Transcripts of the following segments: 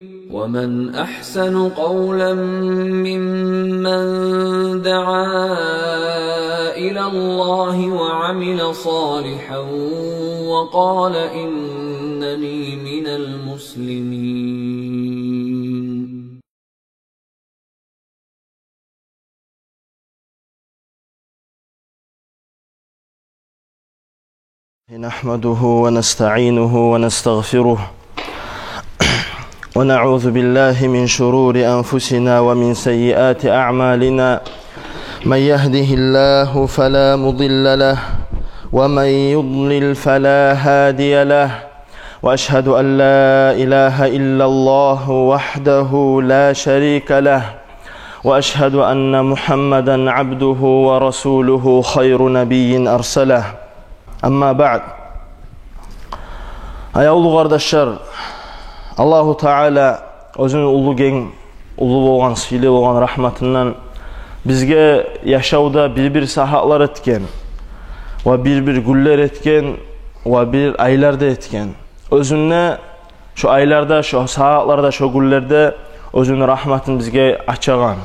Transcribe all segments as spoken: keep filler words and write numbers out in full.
ومن أحسن قولا ممن دعا إلى الله وعمل صالحا وقال إنني من المسلمين. نحمده ونستعينه ونستغفره، ونعوذ بالله من شرور أنفسنا ومن سيئات أعمالنا. من يهده الله فلا مضل له، ومن يضلل فلا هادي له. وأشهد أن لا إله إلا الله وحده لا شريك له، وأشهد أن محمدا عبده ورسوله خير نبي أرسله. أما بعد. Аявлу къардашлар, Аллагьу Таала оьзюню уллу, генг, уллу болгъан, сыйлы болгъан рагьматындан бизге яшавда бир-бир сагьатлар этген, ва бир-бир гюнлер этген, ва бир айлар да этген. Оьзюнде шо айларда, шо сагьатларда, шо гюнлерде оьзюню рагьматын бизге ачагъан.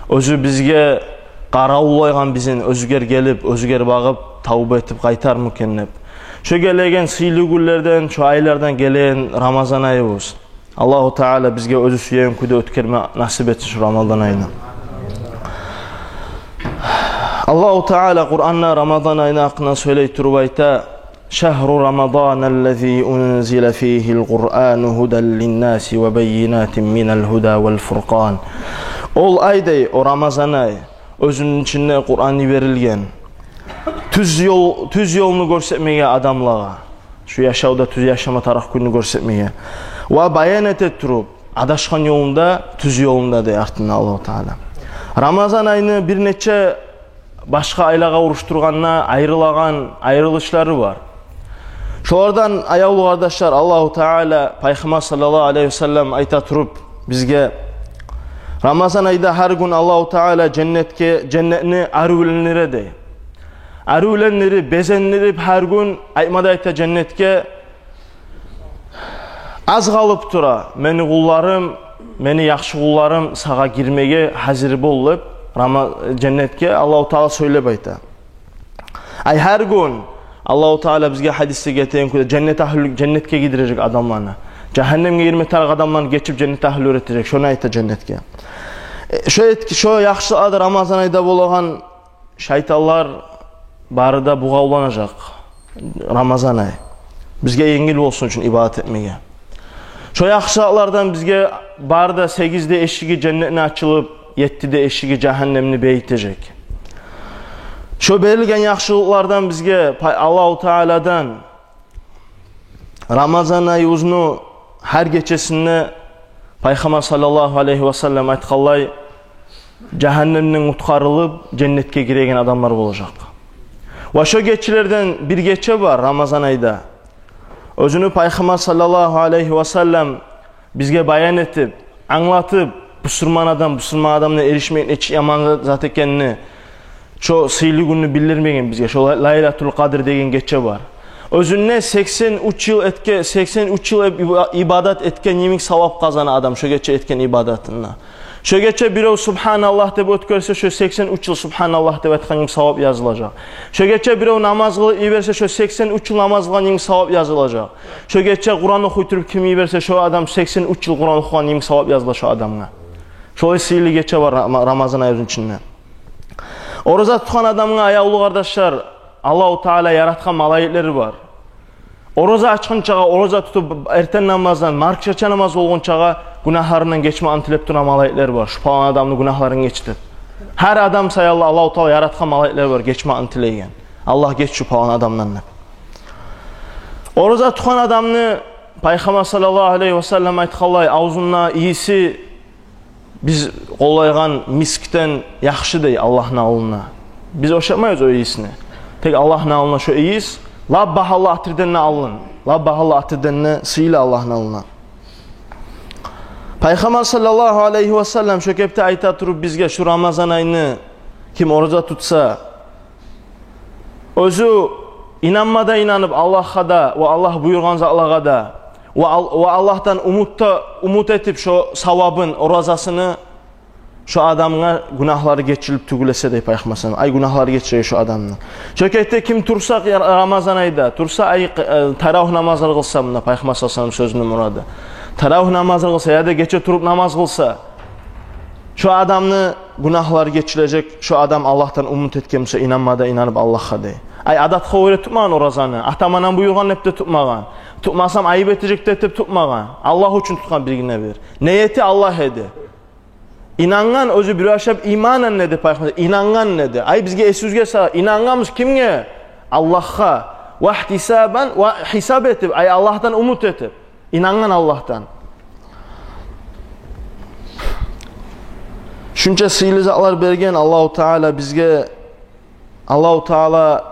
Оьзю бизге къаравуллайгъан бизин, оьзюгер гелип, оьзюгер багъып, тавба этип къайтармы экен деп. Шо гелеген сыйлы гюнлерден, шо айлардан гелеген Рамазан айыбыз. Аллагьу Таала бизге оьзю сюеген кюйде оьтгерме насип этсин шо Рамазан айны. Аллагьу Таала Къуранда Рамазан айны гьакъында сёйлей туруп айта: «شهر رمضان الذي أنزل فيه القرآن هدى للناس وبينات من الهدى والفرقان». Ол ай, дей, о Рамазан ай, оьзюню ичинде Къуран йиберилген. Тюз ёл, тюз ёлну гёрсетмеге адамлагъа. Шу яшавда тюз яшама тарыкъ кюйню гёрсетмеге. Ва баян эте туруп, адашгъан ёлун да, тюз ёлун да, дей артында Аллагьу Таала. Рамазан айны бир нече башгъа айлагъа урушдургъанда айрылагъан айрылышлары бар. Шолардан, аявлу къардашлар, Аллагьу Таала, Пайхаммар саллаллагьу алайгьи ва саллам айта туруп бизге, Рамазан айда гьар гюн Аллагьу Таала женнетге, женнетни аривлендире, дей. Аривлендирип, безендирип, гьар гюн айтма да айта женнетге: «Аз къалып тура, мени къулларым, мени яхшы къулларым, сагъа гирмеге гьазир бол», — деп, Рама-, женнетге Аллагьу Таала сёйлеп айта. Ай, гьар гюн Аллагьу Таала бизге гьадисде гелтирген кюйде женнет агьлю, женнетге гийирежек адамланы. Жагьаннемге гирме тарыкъ адамланы гечип, женнет агьлю этежек. Шону айта женнетге. Э, шо этги-, шо яхшылыкълар да Рамазан айда болагъан, шайтанлар бары да бугъавланажакъ Рамазан ай. Бизге енгил болсун учун ибадат этмеге. Шо яхшылыкълардан бизге бары да сегиз де эшиги женнетни ачылып, етти де эшиги жагьаннемни бегитежек. Шо берилген яхшылыкълардан бизге пай-, Аллагьу Тааладан Рамазан айыбызны гьар гечесинде, Пайхаммар саллаллагьу алайгьи ва саллам айтгъанлай, жагьаннемден къутгъарылып, женнетге гиреген адамлар болажакъ. Ва шо гечелерден бир гече бар Рамазан айда. Оьзюню Пайхаммар саллаллагьу алайгьи ва саллам бизге баян этип, англатып, бусурман адам бусурман адамгъа эришмек нечик яман зат экенни, шо сыйлы гюнню билдирмеген бизге. Шо Лай-, Лайлатул Къадр деген гече бар. Оьзюнде сексен уьч йыл этге-, сексен уьч йыл иб-, ибадат этген йимик савап къазана адам шо гече этген ибадатында. Шо гече бирев «Субгьаналлагь» деп оьтгерсе, шо сексен уьч йыл «Субгьаналлагь» деп айтгъан йимик савап язылажакъ. Шо гече бирев намаз къылып йиберсе, шо сексен уьч йыл намаз къылгъан йимик савап язылажакъ. Шо гече Къуран охуй туруп ким йиберсе, шо адам сексен уьч йыл Къуран охугъан йимик савап языла шо адамгъа. Шолай сыйлы гече бар Рама-, Рамазан айыбызны ичинде. Ораза тутгъан адамгъа, аявлу къардашлар, Аллагьу Таала яратгъан малайиклери бар. Ораза ачгъынчагъа, ораза тутуп, эртен намаздан, маркача намаз болгъунчагъа гюнагьларындан гечмакъны тилеп турагъан малайиклер бар. Шу палан адамны гюнагьларын геч деп. Гьар адам саялы Аллагьу Таала яратгъан малайиклер бар, гечмакъны тилейген. «Аллагь, геч шу палан адамдан», — деп. Ораза тутгъан адамны Пайхаммар саллаллагьу алайгьи ва саллам айтгъанлай, авзунда ийиси биз къоллайгъан мискден яхшы, дей, Аллагьны алдында. Биз ошатмайбыз о ийисни. Тек Аллагьны алдында шо ийис лап багьалы атирден де алгъын, лап багьалы атирден де сыйлы Аллагьны алдында. Пайхаммар саллаллагьу алайгьи ва саллам шо кепде айта туруп бизге, шу Рамазан айны ким ораза тутса, оьзю инанма да инанып Аллагьгъа да ва Аллагь буюргъан затлагъа да, ва Ал-, ва Аллагьдан умут да, умут этип шо савабын, оразасыны, шо адамгъа гюнагьлары гечилип тюгюл эсе, дей Пайхаммар саллаллагьу алайгьи ва саллам. Ай, гюнагьлары гечиле шо адамны. Шо кепде ким турса, я-, Рамазан айда турса, ай, э, таравигь намазлар къылса, мунда Пайхаммар саллаллагьу алайгьи ва саллам сёзюню мурады. Таравигь намазлар къылса, яда гече туруп намаз къылса, шо адамны гюнагьлары гечилежек, шо адам Аллагьдан умут этген буса, инанма да инанып Аллагьгъа, дей. Ай, адатгъа гёре тутмагъан оразаны, атам-анам буюргъан деп де тутмагъан. Тутмасам, айып этежек деп, деп тутмагъан. Аллагь учун тутгъан биргине-бир. Ниети Аллагь эди. Инангъан, оьзю бир ашап иманан деди Пайхаммар, инангъан деди. Ай, бизге эсибизге сала, инангъанбыз кимге? Аллагьгъа. Ва ихтисабан, ва хисап этип, ай, Аллагьдан умут этип. Инангъан Аллагьдан. Шунча сыйлы затлар берген Аллагьу Таала бизге, Аллагьу Таала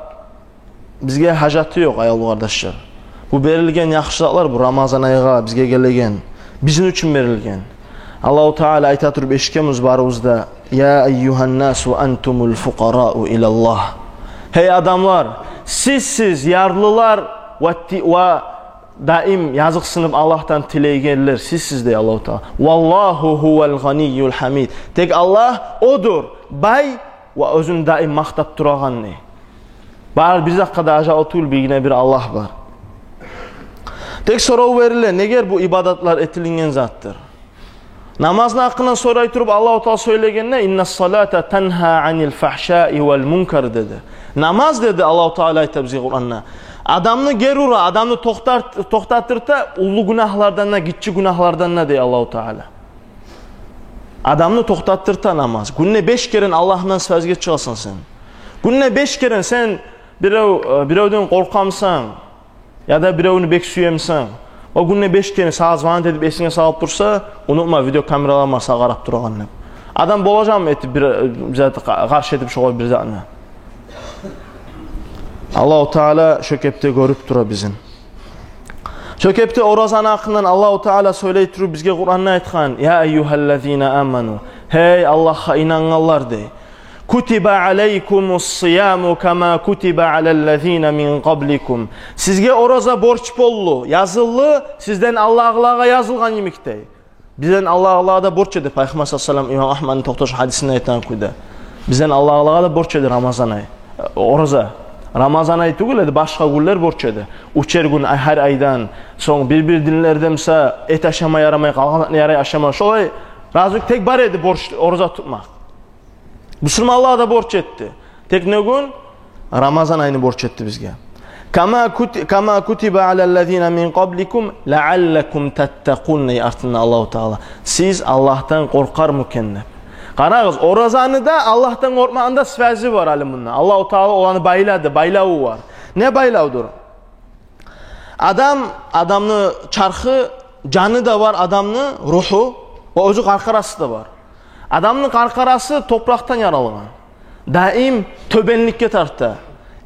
бизге гьажаты ёкъ, аявлу къардашлар. Бу берилген яхшы затлар, бу Рамазан айгъа бизге гелеген, бизин учун берилген. Аллагьу Таала айта туруп эшитгенбиз барыбыз да: «Я айюгьан-насу антумул фукъарау илаллагь». Гьей адамлар, сиз, сиз ярлылар ва ти-, ва даим языкъсынып Аллагьдан тилейгенлер сизсиз, дей Аллагьу Таала. «Валлагьу гьувал гъанийюл гьамид». Тек Аллагь одур бай ва оьзюн даим макътап турагъан, дей. Бары бир затгъа да гьажатлы тюгюл, биргине-бир Аллагь бар. Тек сорав бериле, негер бу ибадатлар этилинген затдыр? Намазны гьакъындан сорай туруп, Аллагьу Таала сёйлегенде: «Иннас салата тангьа анил фахшаи вал мункар», — деди. Намаз, деди Аллагьу Таала, айта бизге Къуранда, адамны гери ура, адамны токътар-, токътатдырта уллу гюнагьлардан да, гиччи гюнагьлардан да, дей Аллагьу Таала. Адамны токътатдырта намаз. Гюнде беш керен Аллагьындан связьге чыгъасан сен. Гюнде беш керен сен бирев, э, биревден къоркъамысан, яда биревню бек сюемисен, о гюнде беш керен сагъа звонить этип эсинге салып турса, унутма, видеокамералар бар сагъа къарап турагъан деп. Адам болажакъмы этип бир, э, бир зат къа-, къаршы этип шогъар бир затны? Аллагьу Таала шо кепде гёрюп тура бизин. Шо кепде оразаны гьакъындан Аллагьу Таала сёйлей туруп бизге Къуранда айтгъан: «Я айюгьаллазина аману». Гьей Аллагьгъа инангъанлар, дей. «Кутиба алайкумус сыяму кама кутиба алаллазина мин къабликум». Сизге ораза борч болду, язылды, сизден алдагъылагъа язылгъан йимик, дей. Бизден алдагъылагъа да борч эди, Пайхаммар саллаллагьу алайгьи ва саллам имам Агьматны токъташгъан гьадисинде айтгъан кюйде. Бизден алдагъылагъа да борч эди Рамазан ай, э, ораза. Рамазан ай тюгюл эди, башгъа гюнлер борч эди. Уьчер гюн ай, гьар айдан. Сонг бир-бир динлерде, мисал, эт ашама ярамай, къалгъан затны ярай ашама. Шолай разы, тек бар эди борч ораза тутмакъ. Бусурманлагъа да борч этди. Тек не гюн? Рамазан айны борч этди бизге. «Кама кути-, кама кутиба алаллазина мин къабликум лааллакум таттакъун», — дей артында Аллагьу Таала. «Сиз Аллагьдан къоркъармы экен?» — деп. Къарагъыз, оразаны да, Аллагьдан къоркъмакъны да связи бар гьали мунда. Аллагьу Таала оланы байлады, байлаву бар. Не байлавдур? Адам, адамны чархы, жаны да бар адамны, руху, ва оьзю къаркъарасы да бар. Адамны къаркъарасы топуракъдан яралгъан. Даим тёбенликге тарта,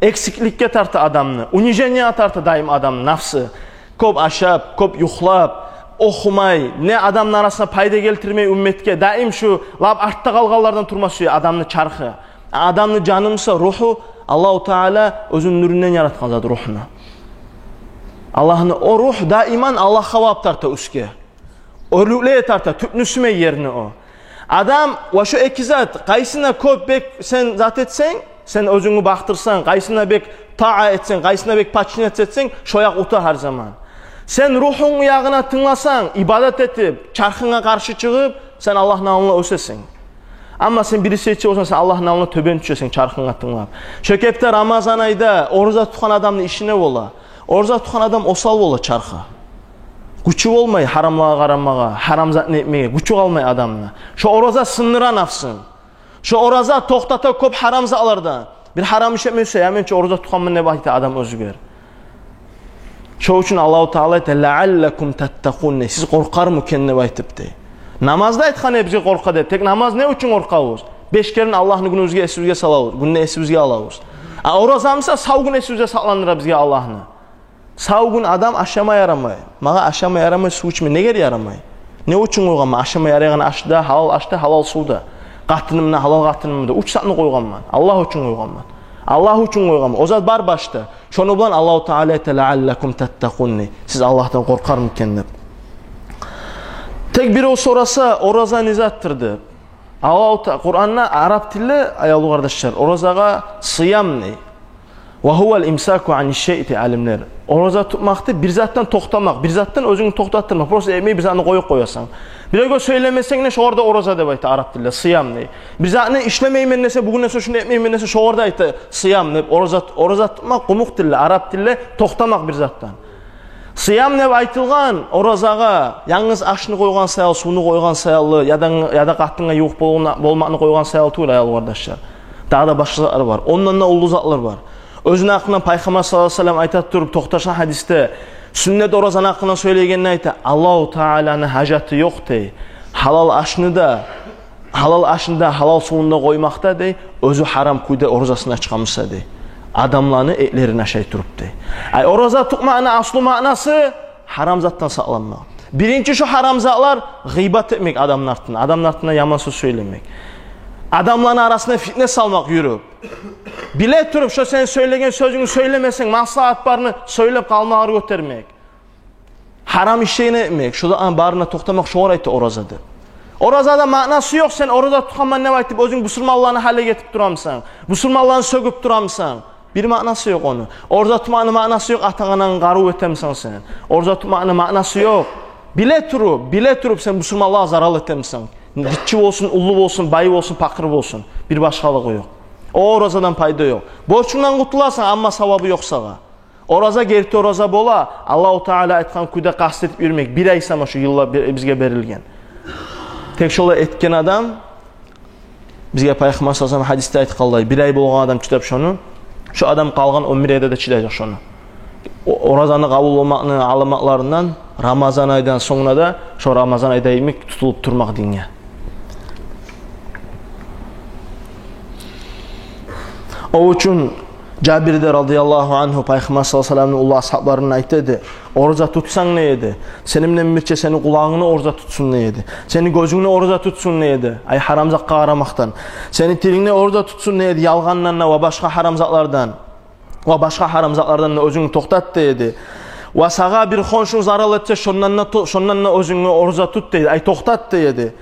эксикликге тарта адамны, унижениеге тарта даим адамны нафсы. Кёп ашап, кёп юхлап, охумай, не адамны арасына пайда гелтирмей умметге, даим шу лап артда къалгъанлардан турма сюе адамны чархы. Адамны жаны буса, руху, Аллагьу Таала оьзюню нюрюнден яратгъан зат рухну. Аллагьны о рух даиман Аллагьгъа багъып тарта уьстге. Оьрлюклеге тарта, тюпню сюймей ерни о. Адам ва шо эки зат, къайсына кёп бек сен зат этсенг, сен оьзюнгню бакъдырсанг, къайсына бек таа этсенг, къайсына бек подчиняться этсенг, шо якъ ута гьар заман. Сен рухунгну ягъына тынгласанг, ибадат этип, чархынга къаршы чыгъып, сен Аллагьны алдында оьсесенг. Амма сен бириси этсе болсанг, сен Аллагьны алдында тёбен тюшесенг, чархынга тынглап. Шо кепде Рамазан айда ораза тутгъан адамны иши не бола? Ораза тутгъан адам осал бола чархы. Гючю болмай гьарамлагъа къарамагъа, гьарам затны этмеге гючю къалмай адамны. Шо ораза сындыра нафсын. Шо ораза токътата кёп гьарам затлардан. Бир гьарам иш этмесе, я мен чи ораза тутгъанман деп айта адам оьзюне. Шо учун Аллагьу Таала айта: «Лааллакум таттакъун», — дей. Сиз къоркъармы экен деп айтып, дей. Намазда айтгъан эди бизге къоркъа деп. Тек намаз не учун къоркъабыз? Беш керен Аллагьны гюнюбюзге, эсибизге салабыз, гюнде эсибизге алабыз. А ораза буса сав гюн эсибизге сакъландыра бизге Аллагьны. Сав гюн адам ашама ярамай. Магъа ашама ярамай, сув ичме неге ярамай? Не учун къойгъанман? Ашама ярайгъан аш да, гьалал аш да, гьалал сув да. Къатыным да, гьалал къатыным да. Уьч затны къойгъанман. Аллагь учун къойгъанман. Аллагь учун къойгъанман. О зат бар башда. Шону булан Аллагьу Таала айта: «Лааллакум таттакъун», — дей. Сиз Аллагьдан къоркъармы экен деп. Тек бирев сораса, ораза не затдыр деп. Аллагьу Та-, Къуранда араб тилде, аявлу къардашлар, оразагъа сыям дей. «Ва гьувал имсаку ани шшайъ», — дей алимлер. Ораза тутмакъ дей бир затдан токътамакъ, бир затдан оьзюнгню токътаттырмакъ. Просто этмей бир затны къоюп къоясан. Биревге сёйлемесенг де, шогъар да ораза деп айта араб тилде, сыям дей. Бир затны ишлемеймен десе, бугюнден сонг шуну этмеймен десе, шогъар да айта сыям деп. Ораза, ораза тутмакъ къумукъ тилде, араб тилде токътамакъ бир затдан. Сыям деп айтылгъан оразагъа янгыз ашны къойгъан саялы, сувну къойгъан саялы, яда, яда къатынгъа ювукъ болгъан, болмакъны къойгъан саялы тюгюл, аявлу къардашлар. Дагъы да башгъа затлар бар. Ондан да уллу затлар бар. Оьзюню гьакъындан Пайхаммар саллаллагьу алайгьи ва саллам айта туруп токъташгъан гьадисде, сюннет оразаны гьакъындан сёйлегенде айта: «Аллагьу Тааланы гьажаты ёкъ, — дей, — гьалал ашны да, гьалал ашны да, гьалал сувну да къоймакъда, — дей, — оьзю гьарам кюйде оразасын ачгъан буса, — дей, — адамланы этлерин ашай туруп», — дей. Ай, ораза тутмакъны аслу маънасы — гьарам затдан сакъланмакъ. Биринчи шо гьарам затлар — гъыйбат этмек адамны артына, адамны артына яман сёз сёйлемек. Адамланы арасына фитне салмакъ юрюп. Биле туруп, шо сен сёйлеген сёзюнгню сёйлемесенг, маслагьат барны сёйлеп, къалмагъар гётермек. Гьарам ишлени этмек, шо да, аны барына токътамакъ, шогъар айта ораза деп. Оразада маънасы ёкъ, сен ораза тутгъанман деп айтып, оьзюнг бусурманланы гьалек этип турамысан, бусурманланы сёгюп турамысан. Бир маънасы ёкъ ону. Ораза тутмакъны маънасы ёкъ, атанг-анангны къарыв этемисен сен. Ораза тутмакъны маънасы ёкъ. Биле туруп, биле туруп сен бусурманлагъа зарал этемисен. Гиччи болсун, уллу болсун, бай болсун, пакъыр болсун. Бир башгъалыгъы ёкъ. О оразадан пайда ёкъ. Борчунгдан къутуласан, амма савабы ёкъ сагъа. Ораза герти ораза бола, Аллагьу Таала айтгъан кюйде къаст этип юрюмек, бир ай сама шо йылда бе-, бизге берилген. Тек шолай этген адам, бизге Пайхаммар саллаллагьу алайгьи ва саллам гьадисде айтгъанлай, бир ай болгъан адам чыдап шону, шо адам къалгъан он бир айда да чыдажакъ шону. О-, оразаны къабул болмакъны аламатларындан Рамазан айдан сонг да шо Рамазан айда йимик тутулуп турмакъ динге. О учун Жабир де, радияллагьу ангьу, Пайхаммар саллаллагьу алайгьи ва салламны уллу асгьабларына айта эди: «Ораза тутсанг, — дей эди, — сени булан бирче сени къулагъынгны ораза тутсун, — дей эди, — сени гёзюнгню ораза тутсун, — дей эди, — ай, гьарам затгъа къарамакъдан. Сени тилингни ораза тутсун, — дей эди, — ялгъандан да ва башгъа гьарам затлардан, ва башгъа гьарам затлардан да оьзюнгню токътат, — дей эди. — Ва сагъа бир хоншунг зарал этсе, шондан да то-, шондан да оьзюнгню ораза тут, — дей эди, — ай, токътат, — дей эди.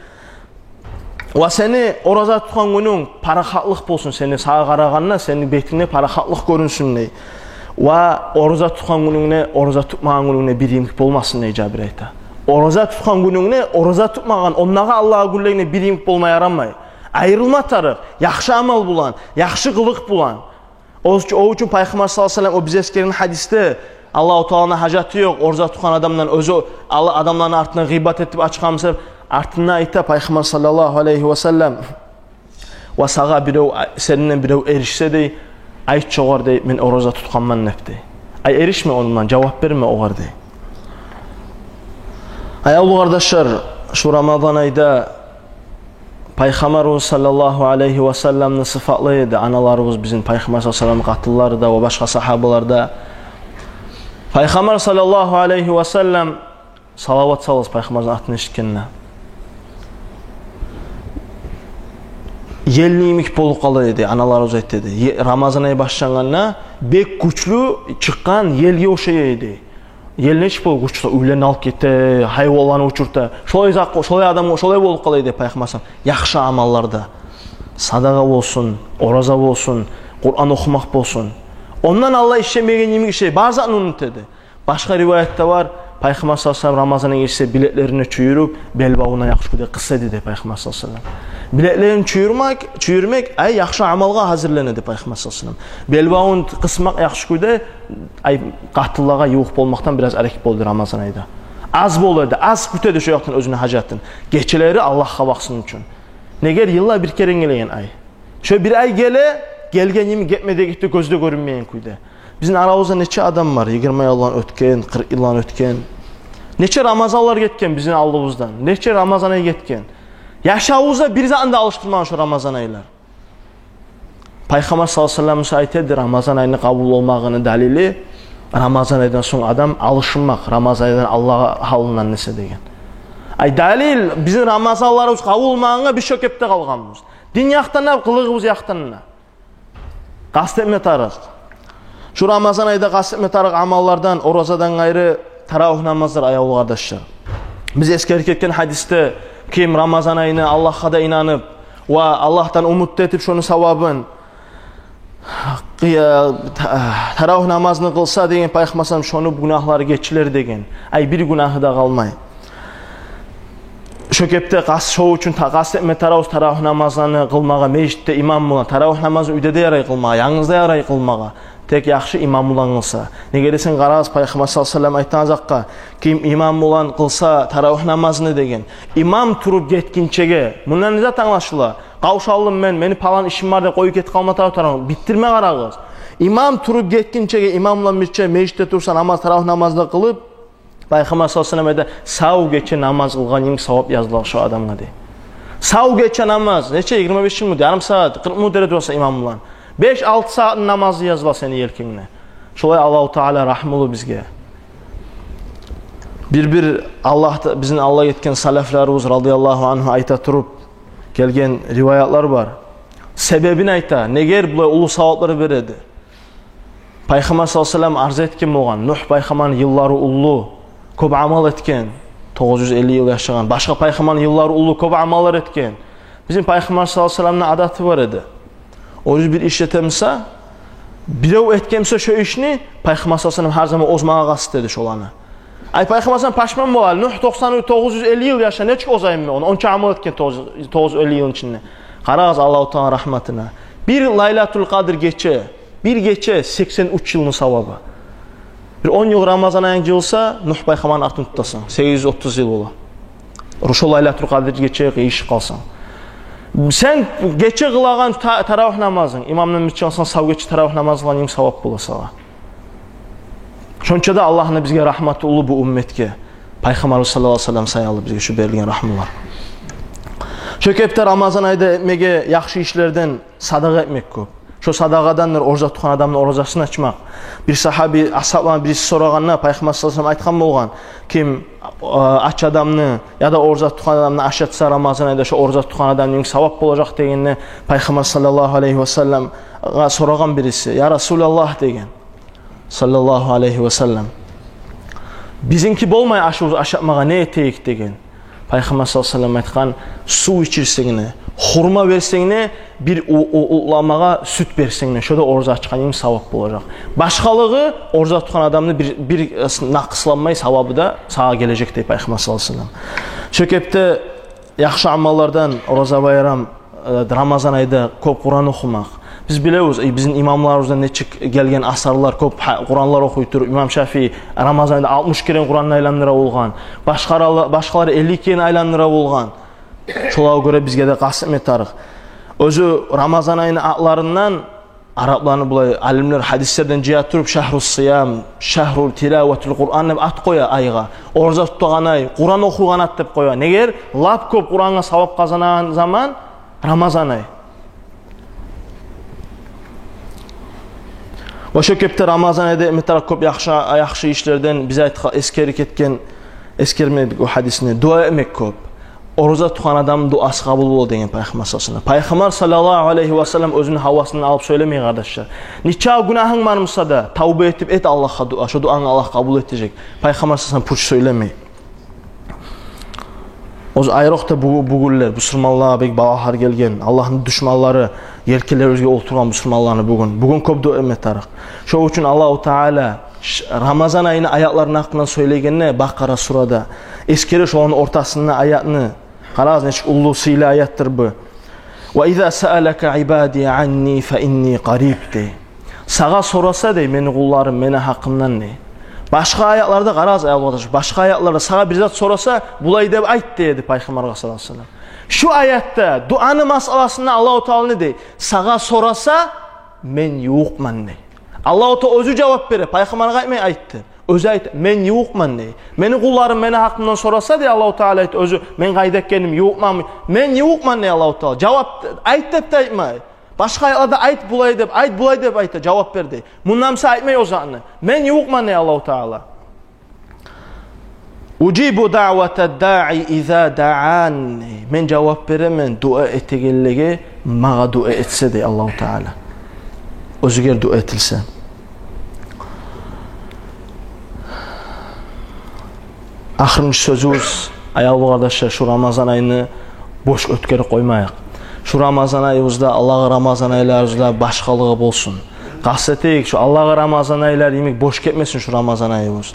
— Ва сени ораза тутгъан гюнюнг парахатлыкъ болсун, сени сагъа къарагъанда сени бетингде парахатлыкъ гёрюнсюн, — дей. — Ва ораза тутгъан гюнюнгде, ораза тутмагъан гюнюнгде бир йимик болмасын, — дей Жабир айта. — Ораза тутгъан гюнюнгде ораза тутмагъан, ондагъы Аллагьны гюнлеринде бир йимик болма ярамай. Айрылма тарыкъ, яхшы амал булан, яхшы къылыкъ булан». О уч-, о учун Пайхаммар саллаллагьу алайгьи ва саллам о биз эсгерген гьадисде Аллагьу Тааланы гьажаты ёкъ ораза тутгъан адамдан, оьзю ал-, адамланы артына гъыйбат этип ачгъан буса, артында айта Пайхаммар саллаллагьу алайгьи ва саллам: «Ва сагъа бирев, сенден бирев эришсе, — дей, — айт шогъар, — дей, — мен ораза тутгъанман деп, — дей. — Ай, эришме ону булан, жавап берме огъар», — дей. Аявлу къардашлар, шу Рамазан айда Пайхаммарыбыз саллаллагьу алайгьи ва салламны сыфатлай эди аналарыбыз бизин, Пайхаммар саллаллагьу алайгьи ва саллам къатынлары да ва башгъа сагьабалар да. Пайхаммар саллаллагьу алайгьи ва саллам, салават салыгъыз Пайхаммарны атын эшитгенде, елни йимик болуп къала эди, аналарыбыз айта эди. Е-, Рамазан ай башлангъанда бек гючлю чыкъгъан елге ошай эди. Ел нечик болуп учса, уьйлени алып гете, гьайванланы учурта. Шолай зат, шолай адам, шолай болуп къала эди Пайхаммар саллаллагьу алайгьи ва саллам. Яхшы амалларда, садагъа болсун, ораза болсун, Къуран охумакъ болсун. Ондан алда ишлемеген йимик ишлей, бар затны унута эди. Башгъа риваятда бар, Пайхаммар саллаллагьу алайгьи ва саллам Рамазан ай гелсе, билеклерин чюйюрюп, белбавуна яхшы кюйде къыса эди дей Пайхаммар саллаллагьу алайгьи ва саллам. Билеклерин чюйюрмек, чюйюрмек, ай, яхшы амалгъа гьазирлене эди Пайхаммар саллаллагьу алайгьи ва саллам. Белбавун къысмакъ яхшы кюйде, ай, къатынлагъа ювукъ болмакъдан бираз арек бола эди Рамазан айда. Аз бола эди, аз кюте эди шо якъдан оьзюню гьажатын. Гечелери Аллагьгъа бакъсын учун. Неге, йылда бир керен гелеген ай. Шо бир ай геле, гелген йимик гетме де гетди, гёзде гёрюнмейген кюйде. Бизин арабызда нече адам бар, йигирма йылланы оьтген, къыркъ йылланы оьтген. Нече Рамазанлар гетген бизин алдыбыздан, нече Рамазан ай гетген. Яшавубузда бир затны да алышдырмагъан шо Рамазан айлар. Пайхаммар саллаллагьу алайгьи ва саллам буса айта эди, Рамазан айны къабул болмагъыны далили — Рамазан айдан сонг адам алышынмакъ, Рамазан айдан Аллагь гьалындан эсе деген. Ай, далил, бизин Рамазанларыбыз къабул болмагъангъа биз шо кепде къалгъанбыз. Дин якъдан да, къылыгъыбыз якъдан да. Къаст этме тарыкъ. Шу Рамазан айда къаст этме тарыкъ амаллардан, оразадан къайры, таравигь намазлар, аявлу къардашлар. Биз эсгерип гетген гьадисде, ким Рамазан айны Аллагьгъа да инанып ва Аллагьдан умут этип шону савабын, къыя-, та-, таравигь намазны къылса деген, Пайхаммар саллаллагьу алайгьи ва саллам, шону гюнагьлары гечилер деген. Ай, бир гюнагьы да къалмай. Шо кепде къаст, шо учун та-, къаст этме тарыкъбыз таравигь намазланы къылмагъа межитде имам булан. Таравигь намазны уьйде де ярай къылмагъа, янгыз да ярай къылмагъа. Тек яхшы имам булан къылса. Неге десенг, къарагъыз, Пайхаммар саллаллагьу алайгьи ва саллам айтгъан затгъа, ким имам булан къылса таравигь намазны деген. Имам туруп гетгинчеге, мундан не зат англашыла? Къавшалдым мен, мени палан ишим бар деп къоюп гетип къалма тарыкъ, битдирме къарагъыз. Имам туруп гетгинчеге, имам булан бирче межитде турса намаз, таравигь намазны къылып, Пайхаммар саллаллагьу алайгьи ва саллам айта, сав гече намаз къылгъан йимик савап языла шо адамгъа дей. Сав гече намаз, нече, йигирма беш минут, ярым сагьат, къыркъ минут эретурса имам булан. Беш-алты сагьатны намазы языла сени елкенгде. Шолай Аллагьу Таала рагьмулу бизге. Бир-бир Аллагь та-, бизин алда гетген салафларыбыз радияллагьу ангьу айта туруп гелген риваятлар бар. Себебин айта, негер булай уллу саваплар береди. Пайхаммар саллаллагьу алайгьи ва саллам арз этген болгъан, Нугь пайхаммарны йыллары уллу, кёп амал этген, тогъуз юз элли йыл яшагъан. Башгъа пайхаммарны йыллары уллу, кёп амаллар этген. Бизин Пайхаммар саллаллагьу алайгьи ва салламны адаты бар эди. О юз бир иш этемиса, бирев этгенмиса шо ишни, Пайхаммар саллаллагьу алайгьи ва саллам гьар заман озмагъа къаст эди шоланы. Ай, Пайхаммар саллаллагьу алайгьи ва саллам пашман бола, Нугь токъсан, тогъуз юз элли йыл яша, нечик озайым мен ону? Онча амал этген тогъуз, тогъуз юз элли йылны ичинде. Къарагъыз Аллагьу Тааланы рагьматына. Бир Лайлатул Къадр гече, бир гече сексен уьч йылны савабы. Бир он йыл Рамазан айынг жыйылса, Нугь пайхаммарны артын тутасан, сегиз юз отуз йыл бола. Шо Лайлатул Къадр гече къыйышып къалсанг. Сен гече къылагъан та-, таравигь намазынг, имамдан бирче къылсанг, сав гече таравигь намаз къылгъан йимик савап бола сагъа. Шонча да Аллагьны бизге рагьматы уллу бу умметге. Пайхаммарыбыз саллаллагьу алайгьи ва саллам саялы бизге шу берилген рагьмулар. Шо кепде Рамазан айда этмеге яхшы ишлерден садагъа этмек кёп. Шо садагъадандыр ораза тутгъан адамны оразасын ачмакъ. Бир сагьаби, асгьабланы бириси сорагъанда, Пайхаммар саллаллагьу алайгьи ва саллам айтгъан болгъан, ким, э, ач адамны яда ораза тутгъан адамны ашатса Рамазан айда, шо ораза тутгъан адамны йимик савап болажакъ дегенде, Пайхаммар саллаллагьу алайгьи ва салламгъа сорагъан бириси, я Расулаллагь деген, саллаллагьу алайгьи ва саллам, бизинки болмай ашыбыз ашатмагъа, не этейик деген. Пайхаммар саллаллагьу алайгьи ва саллам айтгъан, сув ичирсенг де, хурма берсенг де, бир у-, у-, утламагъа сют берсенг де, шо да ораза ачгъан йимик савап болажакъ. Башгъалыгъы ораза тутгъан адамны бир, бир, э, с-, накъысланмай савабы да сагъа гележек дей Пайхаммар саллаллагьу алайгьи ва саллам. Шо кепде яхшы амаллардан ораза байрам, э, Рамазан айда кёп Къуран охумакъ. Биз билебиз, э, бизин имамларыбыздан нечик гелген асарлар, кёп гьа-, Къуранлар охуй туруп, имам Шафии Рамазан айда алтмыш керен Къуранны айландыра болгъан, башгъалары, башгъалары элли керен айландыра болгъан. Шолагъа гёре бизге де къаст этме тарыкъ. Оьзю Рамазан айны атларындан арапланы булай алимлер гьадислерден жыя туруп, шагьру сиям, шагьру тилаватил Къуран деп ат къоя айгъа. Ораза тутагъан ай, Къуран охуйгъан ат деп къоя. Негер лап кёп Къурангъа савап къазанагъан заман Рамазан ай. Ва шо кепде Рамазан айда этме тарыкъ кёп яхшы, яхшы ишлерден биз айтгъан, эсгерип гетген, эсгермедик о гьадисни, дуа этмек кёп. Ораза тутгъан адамны дуасы къабул бола деген Пайхаммар саллаллагьу алайгьи ва саллам. Пайхаммар саллаллагьу алайгьи ва саллам оьзюню гьавасындан алып сёйлемей, къардашлар. Нече гюнагьынг бармыса да, тавба этип эт Аллагьгъа дуа, шо дуангны Аллагь къабул этежек. Пайхаммар саллаллагьу алайгьи ва саллам пуч сёйлемей. Оьзю айрокъда бу-, бугюнлер бусурманлагъа бек балагьлар гелген, Аллагьны душманлары елкелери оьзге олтургъан бусурманланы бугюн. Бугюн кёп дуа этме тарыкъ. Шо учун Аллагьу Таала ш-, Рамазан айны аятларыны гьакъындан сёйлегенде Бакъара сурада, эсгере шоланы ортасында аятны, къарагъыз, нечик уллу, сыйлы аятдыр бу. «Ва иза саалака ибади анни фа инни къариб», дей. Сагъа сораса, дей, мени къулларым мени гьакъымдан, дей. Башгъа аятларда, къарагъыз, аялгъа да, башгъа аятларда сагъа бир зат сораса, булай деп айт, дей эди Пайхаммаргъа саллаллагьу алайгьи ва саллам. Шу аятда, дуаны масъаласында Аллагьу Таала не дей? Сагъа сораса, мен ювукъман, дей. Аллагьу Таала оьзю жавап бере, Пайхаммаргъа айтмай айт деп. Оьзю айта, мен ювукъман, дей. Мени къулларым мени гьакъымдан сораса, дей, Аллагьу Таала айта оьзю, мен къайда экеним, ювукъманмы? Мен ювукъман, дей Аллагьу Таала. Жавап, айт деп де айтмай. Башгъа аятларда айт булай деп, айт булай деп айта, жавап бер, дей. Мунда буса айтмай о затны. Мен ювукъман, дей Аллагьу Таала. «Ужибу даъвата ддаи иза даъан», дей. Мен жавап беремен дуа этегенлеге, магъа дуа этсе, дей Аллагьу Таала. Оьзюгер дуа этилсе. Ахырынчы сёзюбюз, аявлу къардашлар, шу Рамазан айны бош оьтгерип къоймайыкъ. Шу Рамазан айыбызда, алдагъы Рамазан айларыбызда башгъалыгъы болсун. Къаст этейик, шу алдагъы Рамазан айлар йимик бош гетмесин шу Рамазан айыбыз.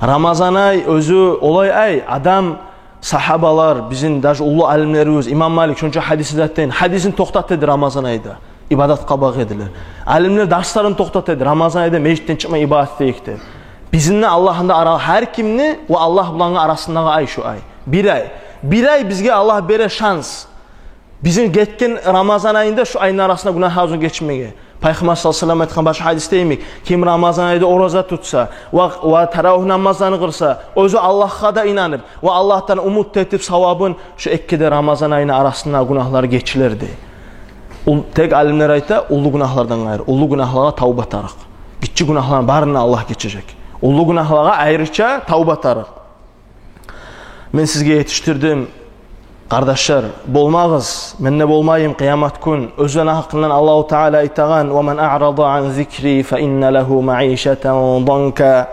Рамазан ай оьзю олай ай, адам, сагьабалар, бизин даже уллу алимлерибиз, имам Малик шонча гьадисни зат этейин, гьадисин токътата эди Рамазан айда. Ибадатгъа багъа эдилер. Алимлер дарсларын токътата эди Рамазан айда, межитден чыкъмай ибадат этейик деп. Бизин де Аллагьны да ара, гьар кимни ва Аллагь булангъы арасындагъы ай шу ай. Бир ай. Бир ай бизге Аллагь бере шанс. Бизин гетген Рамазан айында шу айны арасында гюнагьларыбызны гечмеге. Пайхаммар саллаллагьу алайгьи ва саллам айтгъан башгъа гьадисде йимик, ким Рамазан айда ораза тутса ва, ва таравигь намазларын къылса, оьзю Аллагьгъа да инанып ва Аллагьдан умут этип савабын, шу эки де Рамазан айны арасында гюнагьлары гечилер дей. Ул, тек алимлер айта, уллу гюнагьлардан къайры. Уллу гюнагьлагъа тавба тарыкъ. Гиччи гюнагьланы барын Аллагь гечежек. Уллу гюнагьлагъа айрыча тавба тарыкъ. Мен сизге етишдирдим, къардашлар, болмагъыз, мен де болмайым къыямат гюн. Оьзлени гьакъындан Аллагьу Таала айтагъан: «Ва ман аърада ан зикри фа инна лагьу маишатан данка,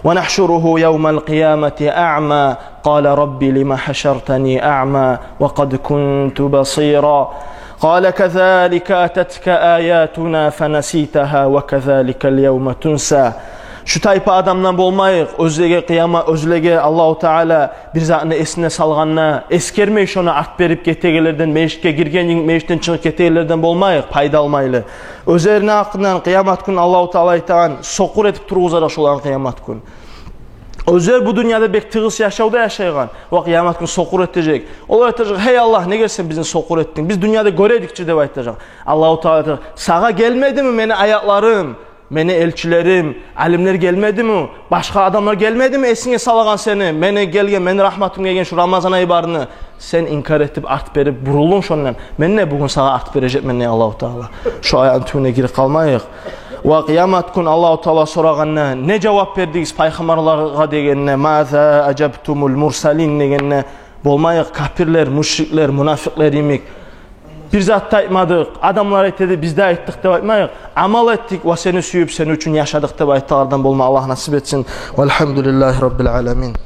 ва нахшуругьу явмал къиямати аъма, къала рабби лима хьашартани аъма ва къад кунту басира». Къала: «Казалика ататка аятуна фанаситагьа ва казаликал явма тунса». Шу тайпа адамдан болмайыкъ, оьзлеге къыяма-, оьзлеге Аллагьу Таала бир затны эсине салгъанда, эсгермей шону, арт берип гетегенлерден, межитге гирген йимик межитден чыгъып гетегенлерден болмайыкъ, пайда алмайлы. Оьзлени гьакъындан къыямат гюн Аллагьу Таала айтагъан, сокъур этип тургъузажакъ шоланы къыямат гюн. Оьзлер бу дюньяда бек тыгъыс яшавда яшайгъан, ва къыямат гюн сокъур этежек. Олар айтажакъ: «Гьей Аллагь, неге сен бизин сокъур этдинг? Биз дюньяда гёре эдик чи», — деп айтажакъ. Аллагьу Таала айтажакъ: «Сагъа гелмедими мени аятларым, мени элчилерим, алимлер гелмедими, башгъа адамлар гелмедими эсинге салагъан сени, мени гелген, мени рагьматым гелген шу Рамазан ай барны? Сен инкар этип, арт берип бурулдунг шондан. Мен де бугюн сагъа арт бережекмен», — дей Аллагьу Таала. Шу аятны тюбюне гирип къалмайыкъ. Ва къыямат гюн Аллагьу Таала сорагъанда: «Не жавап бердигиз пайхаммарларгъа?» — дегенде, «Маза ажабтумул мурсалин?» — дегенде, болмайыкъ капирлер, мушриклер, мунафикълер йимик. «Бир зат да айтмадыкъ, адамлар айта эди, биз де айтдыкъ», — деп айтмайыкъ. «Амал этдик ва сени сююп, сени учун яшадыкъ», — деп айтагъанлардан болма Аллагь насип этсин. Валгьамдулиллагьи раббил аламин.